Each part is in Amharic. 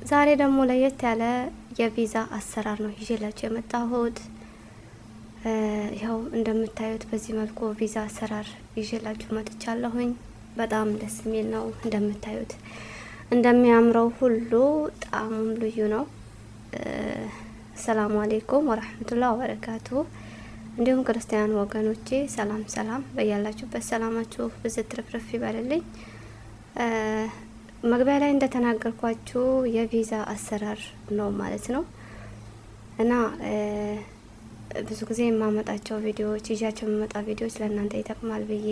ዛሬ ደግሞ ለየት ያለ የፒዛ አሰራር ነው ይዤላችሁ የመጣሁት። ይኸው እንደምታዩት በዚህ መልኩ ፒዛ አሰራር ይዤላችሁ መጥቻለሁኝ። በጣም ደስ የሚል ነው። እንደምታዩት እንደሚያምረው ሁሉ ጣዕሙም ልዩ ነው። السلام عليكم ورحمة الله وبركاته። እንዲሁም ክርስቲያን ወገኖቼ ሰላም ሰላም፣ በያላችሁበት ሰላማችሁ ብዝት ትርፍርፍ ይበልልኝ። መግቢያ ላይ እንደተናገርኳችሁ የፒዛ አሰራር ነው ማለት ነው እና ብዙ ጊዜ የማመጣቸው ቪዲዮዎች ይዣቸው የምመጣ ቪዲዮዎች ለእናንተ ይጠቅማል ብዬ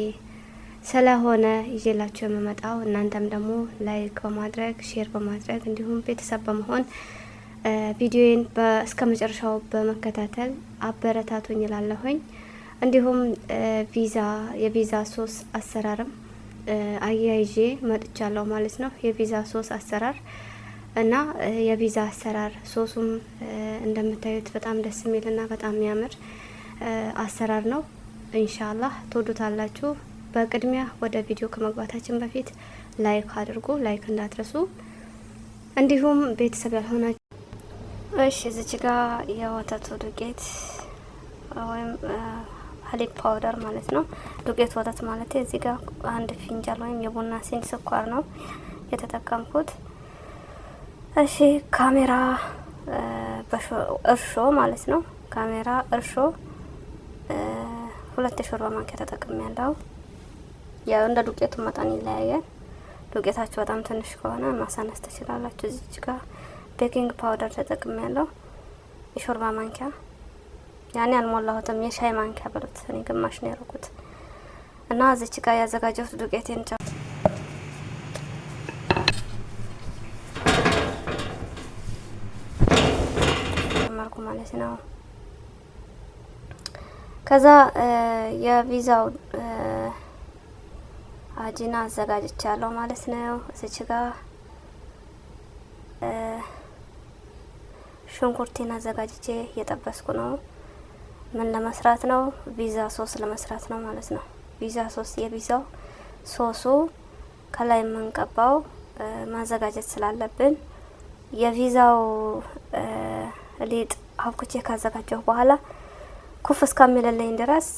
ስለሆነ ይዤላችሁ የምመጣው እናንተም ደግሞ like በማድረግ share በማድረግ እንዲሁም ቤተሰብ በመሆን ቪዲዮዬን እስከ መጨረሻው በመከታተል አበረታቱኝ እላለሁኝ። እንዲሁም ፒዛ የፒዛ ሶስ አሰራርም አያይዤ መጥቻለሁ ማለት ነው። የፒዛ ሶስ አሰራር እና የፒዛ አሰራር ሶሱም እንደምታዩት በጣም ደስ የሚልና በጣም የሚያምር አሰራር ነው። ኢንሻአላህ ትወዱታላችሁ። በቅድሚያ ወደ ቪዲዮ ከመግባታችን በፊት like አድርጉ፣ like እንዳትረሱ። እንዲሁም ቤተሰብ ያልሆናችሁ እሺ፣ እዚች ጋ የወተቱ ዱቄት ወይም حليب powder ማለት ነው። ዱቄት ወተት ማለት እዚህ ጋር አንድ ፊንጃል ወይም የቡና ሲኒ ስኳር ነው የተጠቀምኩት። እሺ ካሜራ እርሾ ማለት ነው። ካሜራ እርሾ ሁለት የሾርባ ማንኪያ ተጠቅሜ ያለው ያው እንደ ዱቄቱ መጠን ይለያያል። ዱቄታችሁ በጣም ትንሽ ከሆነ ማሳነስ ትችላላችሁ። እዚች ጋር baking powder ተጠቅሜ ያለው የሾርባ ማንኪያ ያኔ አልሞላሁትም፣ የሻይ ማንኪያ በሉት። እኔ ግማሽ ነው ያደረኩት እና እዚች ጋር ያዘጋጀሁት ዱቄቴን ጨመርኩ ማለት ነው። ከዛ የፒዛው عجينة አዘጋጅቻለሁ ማለት ነው። እዚች ጋር ሽንኩርቴን አዘጋጅቼ እየጠበስኩ ነው። ምን ለመስራት ነው? ፒዛ ሶስ ለመስራት ነው ማለት ነው። ፒዛ ሶስ የፒዛው ሶሱ ከላይ የምንቀባው ማዘጋጀት ስላለብን የፒዛው ሊጥ አብኩቼ ካዘጋጀሁ በኋላ ኩፍ እስከሚልልኝ ድረስ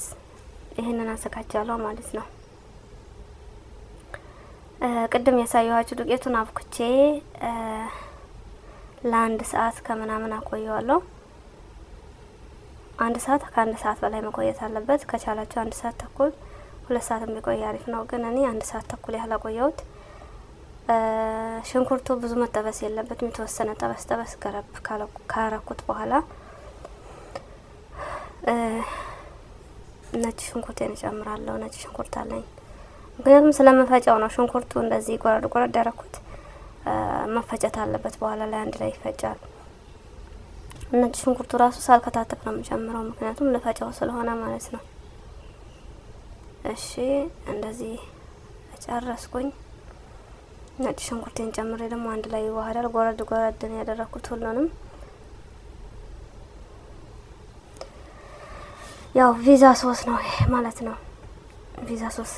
ይህንን አዘጋጃለሁ ማለት ነው። ቅድም ያሳየኋችሁ ዱቄቱን አብኩቼ ለአንድ ሰዓት ከምናምን አቆየዋለሁ። አንድ ሰዓት ከአንድ ሰዓት በላይ መቆየት አለበት። ከቻላችሁ አንድ ሰዓት ተኩል 2 ሰዓት ቢቆይ አሪፍ ነው። ግን እኔ አንድ ሰዓት ተኩል ያህል አቆየሁት። ሽንኩርቱ ብዙ መጠበስ የለበትም። የተወሰነ ጠበስ ጠበስ ገረብ ካረኩት በኋላ ነጭ ሽንኩርቴን እጨምራለሁ። ነጭ ሽንኩርት አለኝ፣ ምክንያቱም ስለምፈጨው ነው። ሽንኩርቱ እንደዚህ ጎረድ ጎረድ ያረኩት መፈጨት አለበት። በኋላ ላይ አንድ ላይ ይፈጫል። ነጭ ሽንኩርቱ ራሱ ሳልከታተፍ ነው የምጨምረው፣ ምክንያቱም ልፈጨው ስለሆነ ማለት ነው። እሺ እንደዚህ ጨረስኩኝ። ነጭ ሽንኩርቴን ጨምሬ ደግሞ አንድ ላይ ይዋሃዳል። ጎረድ ጎረድ ነው ያደረኩት ሁሉንም። ያው ፒዛ ሶስ ነው ማለት ነው። ፒዛ ሶስ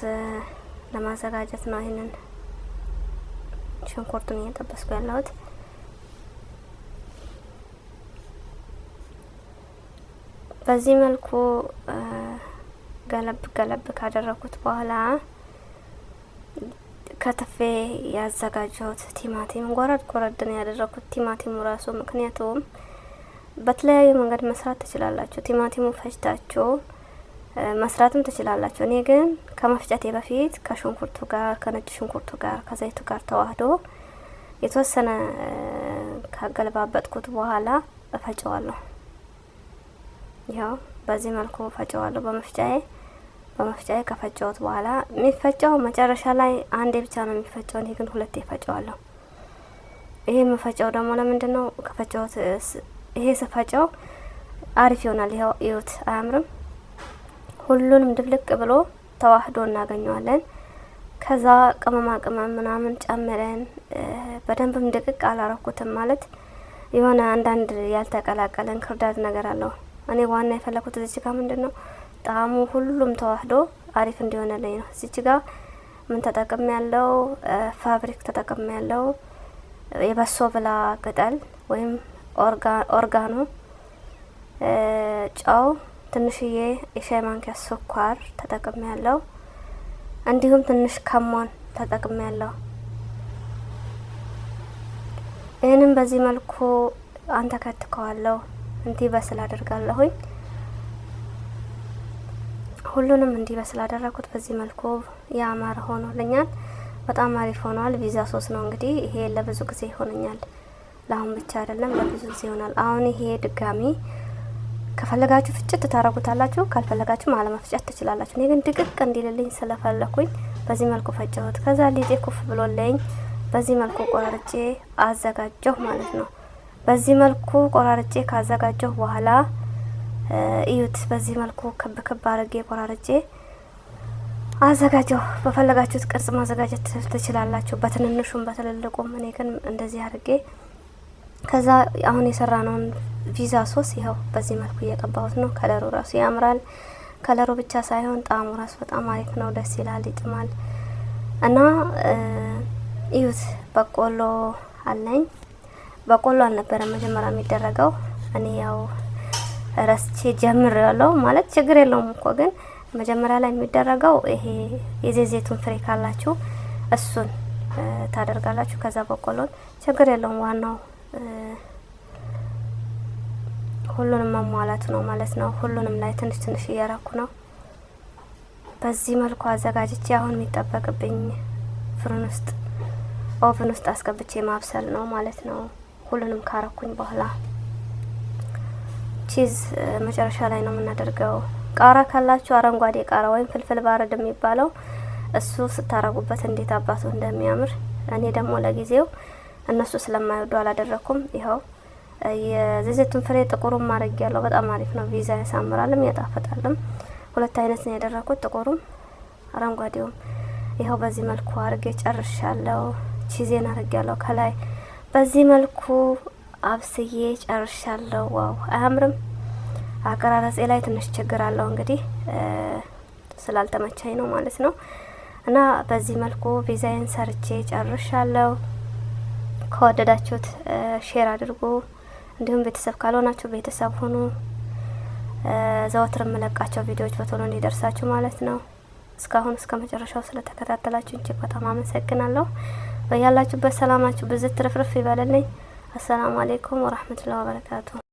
ለማዘጋጀት ነው ይህንን ሽንኩርቱን እየጠበስኩ ያለሁት። በዚህ መልኩ ገለብ ገለብ ካደረኩት በኋላ ከትፌ ያዘጋጀሁት ቲማቲም ጎረድ ጎረድ ነው ያደረኩት ቲማቲሙ ራሱ። ምክንያቱም በተለያየ መንገድ መስራት ትችላላችሁ። ቲማቲሙ ፈጭታችሁ መስራትም ትችላላችሁ። እኔ ግን ከመፍጨቴ በፊት ከሽንኩርቱ ጋር ከነጭ ሽንኩርቱ ጋር ከዘይቱ ጋር ተዋህዶ የተወሰነ ካገለባበጥኩት በኋላ እፈጨዋለሁ። ይኸው በዚህ መልኩ እፈጨዋለሁ በመፍጫዬ በመፍጫዬ ከፈጨሁት በኋላ የሚፈጨው መጨረሻ ላይ አንዴ ብቻ ነው የሚፈጨው። እኔ ግን ሁለቴ እፈጨዋለሁ። ይሄ የምፈጨው ደግሞ ለምንድን ነው? ከፈጨሁት ይሄ ስፈጨው አሪፍ ይሆናል። ይኸው እዩት፣ አያምርም? ሁሉንም ድብልቅ ብሎ ተዋህዶ እናገኘዋለን። ከዛ ቅመማ ቅመም ምናምን ጨምረን በደንብም ድቅቅ አላረኩትም፣ ማለት የሆነ አንዳንድ ያልተቀላቀለ እንክርዳድ ነገር አለው። እኔ ዋና የፈለኩት እዚች ጋ ምንድን ነው ጣዕሙ ሁሉም ተዋህዶ አሪፍ እንዲሆንልኝ ነው። እዚች ጋ ምን ተጠቅም ያለው ፋብሪክ ተጠቅም ያለው የበሶ ብላ ቅጠል ወይም oregano፣ ጨው፣ ትንሽዬ የሻይ ማንኪያ ስኳር ተጠቅሜ ያለው፣ እንዲሁም ትንሽ ከሞን ተጠቅሜ ያለው። ይህንም በዚህ መልኩ አንተከትከዋለሁ፣ እንዲበስል አደርጋለሁኝ። ሁሉንም እንዲበስል አደረኩት። በዚህ መልኩ ያማረ ሆኖልኛል። በጣም አሪፍ ሆኗል። ቪዛ ሶስ ነው እንግዲህ ይሄ ለብዙ ጊዜ ይሆነኛል። ለአሁን ብቻ አይደለም፣ ለብዙ ጊዜ ይሆናል። አሁን ይሄ ድጋሚ ከፈለጋችሁ ፍጭት ታረጉታላችሁ፣ ካልፈለጋችሁ አለመፍጨት ትችላላችሁ። እኔ ግን ድቅቅ እንዲልልኝ ስለፈለኩኝ በዚህ መልኩ ፈጨሁት። ከዛ ሊጤ ኩፍ ብሎልኝ በዚህ መልኩ ቆራርጬ አዘጋጀሁ ማለት ነው። በዚህ መልኩ ቆራርጬ ካዘጋጀሁ በኋላ እዩት። በዚህ መልኩ ክብ ክብ አድርጌ ቆራርጬ አዘጋጀሁ። በፈለጋችሁት ቅርጽ ማዘጋጀት ትችላላችሁ፣ በትንንሹም በትልልቁም። እኔ ግን እንደዚህ አድርጌ ከዛ አሁን የሰራነውን ቪዛ ሶስ ይኸው በዚህ መልኩ እየቀባሁት ነው። ከለሩ ራሱ ያምራል። ከለሩ ብቻ ሳይሆን ጣዕሙ ራሱ በጣም አሪፍ ነው፣ ደስ ይላል፣ ይጥማል። እና እዩት፣ በቆሎ አለኝ። በቆሎ አልነበረም መጀመሪያ የሚደረገው፣ እኔ ያው ረስቼ ጀምሬያለሁ። ማለት ችግር የለውም እኮ፣ ግን መጀመሪያ ላይ የሚደረገው ይሄ የዘይቱን ፍሬ ካላችሁ እሱን ታደርጋላችሁ። ከዛ በቆሎን ችግር የለውም፣ ዋናው ሁሉንም መሟላቱ ነው ማለት ነው። ሁሉንም ላይ ትንሽ ትንሽ እያረኩ ነው። በዚህ መልኩ አዘጋጅቼ አሁን የሚጠበቅብኝ فرن ውስጥ oven ውስጥ አስገብቼ ማብሰል ነው ማለት ነው። ሁሉንም ካረኩኝ በኋላ cheese መጨረሻ ላይ ነው የምናደርገው። ቃራ ካላችሁ አረንጓዴ ቃራ ወይም فلفل بارد የሚባለው እሱ ስታረጉበት እንዴት አባቱ እንደሚያምር። እኔ ደግሞ ለጊዜው እነሱ ስለማይወዱ አላደረኩም። ይኸው የዘይቱን ፍሬ ጥቁሩም ማድረግ ያለው በጣም አሪፍ ነው። ቪዛ ያሳምራልም ያጣፍጣልም። ሁለት አይነት ነው ያደረኩት፣ ጥቁሩም አረንጓዴውም። ይኸው በዚህ መልኩ አርጌ ጨርሻለሁ። cheese ኤን አርጌያለሁ ከላይ። በዚህ መልኩ አብስዬ ጨርሻለሁ። Wow አያምርም? አቀራረጼ ላይ ትንሽ ችግር አለው እንግዲህ ስላልተመቸኝ ነው ማለት ነው። እና በዚህ መልኩ ቪዛዬን ሰርቼ ጨርሻለሁ። ከወደዳችሁት share አድርጉ። እንዲሁም ቤተሰብ ካልሆናችሁ ቤተሰብ ሁኑ። ዘወትር የምለቃቸው ቪዲዮዎች በቶሎ እንዲደርሳችሁ ማለት ነው። እስካሁን እስከ መጨረሻው ስለተከታተላችሁ እጅግ በጣም አመሰግናለሁ። በያላችሁበት ሰላማችሁ ብዝት ትርፍርፍ ይበልልኝ። السلام عليكم ورحمة الله وبركاته።